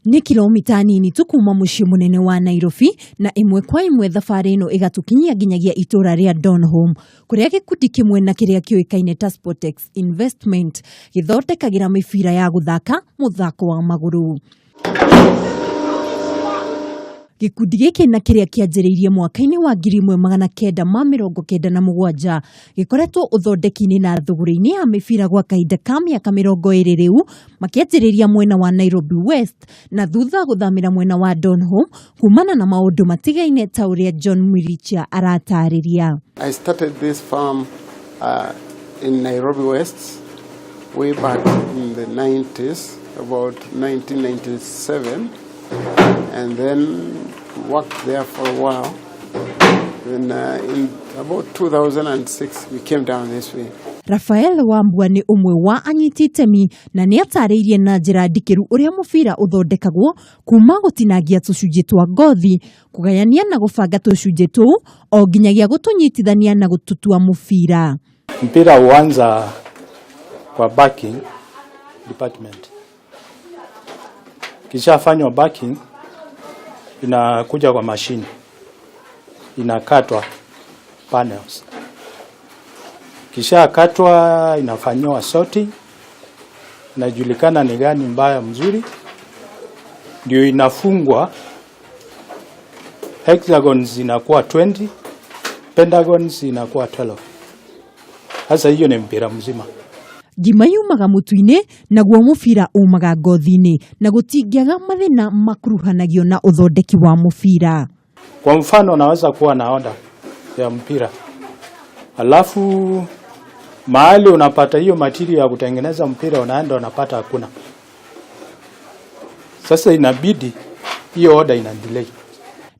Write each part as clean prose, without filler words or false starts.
Nĩ kilomita nini tu kuma mũciĩ mũnene wa Nairobi, na ĩmwe kwa ĩmwe thabarĩ ĩno ĩgatũkinyia nginyagia itũra rĩa Donholm, kũrĩa gĩkundi kĩmwe na kĩrĩa kĩũĩkaine ta Sportex Investment gĩthondekagĩra mĩbira ya gũthaka mũthako wa magũrũ. Gĩkundi gĩkĩ na kĩrĩa kĩanjĩrĩirie mwaka-inĩ wa 1997 gĩkoretwo ũthondeki-inĩ na thũgũrĩ-inĩ ya mĩbira gwa kahinda ka mĩaka 20 rĩu, makĩanjĩrĩria mwena wa Nairobi West na thutha gũthamĩra mwena wa Donholm kumana na maũndũ matigaine ta ũrĩa John Mwirichia aratarĩria. I started this farm in Nairobi West way back in the 90s, about 1997, and then worked there for a while. Then in about 2006, we came down this way. Rafael Wambua nĩ ũmwe wa anyiti itemi na nĩ atarĩirie na njĩra ndikĩru ũrĩa mũbira ũthondekagwo, kuma gũtinangia tũcunjĩ twa ngothi, kũgayania na gũbanga tũcunjĩ tũu, o nginyagia gũtũnyitithania na gũtũtua mũbira. Mpira huanza kwa backing department. Kishafanywa backing, inakuja kwa mashine, inakatwa panels. Kisha katwa, inafanyiwa sorting, inajulikana ni gani mbaya mzuri, ndio inafungwa. Hexagons inakuwa 20, pentagons inakuwa 12. Sasa hiyo ni mpira mzima. Ngima yumaga mũtu-inĩ, naguo mũbira umaga ngothi-inĩ, na gũtingĩaga mathĩna makuruhanagio na ũthondeki wa mũbira. Kwa mfano, naweza kuwa na oda ya mpira, alafu mahali unapata hiyo material ya kutengeneza mpira, unaenda unapata hakuna. Sasa inabidi hiyo order ina delay.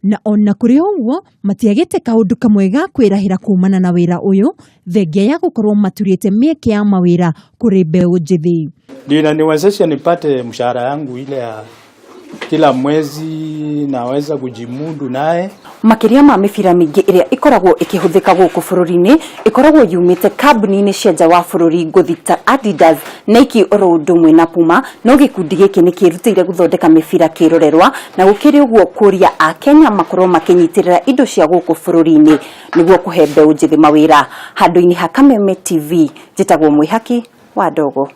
Na ona kũrĩ ũguo, matiagĩte kaũndũ kamwe ga kwĩrahĩra kumana na wĩra ũyũ, thengia ya gũkorwo maturĩte mĩeke ya mawĩra kũrĩ mbeũ njĩthĩ. Ndio inaniwezesha nipate mshahara yangu ile ya kila mwezi, naweza kujimudu naye. Makĩria ma mĩbira mĩingĩ ĩrĩa ĩkoragwo ĩkĩhũthĩka gũkũ bũrũri-inĩ ĩkoragwo yumĩte kambuni-inĩ cia nja wa bũrũri, ngũthi ta Adidas, Nike oro ũndũ ũmwe na Puma. No gĩkundi gĩkĩ nĩ kĩrutĩire gũthondeka mĩbira kĩrorerwa, na gũkĩrĩ ũguo kũria a Kenya makorwo makĩnyitĩrĩra indo cia gũkũ bũrũri-inĩ nĩguo kũhe mbeũ njĩthĩ mawĩra. Handũ-inĩ ha Kameme TV, njĩtagwo Mwĩhaki wa Ndogo.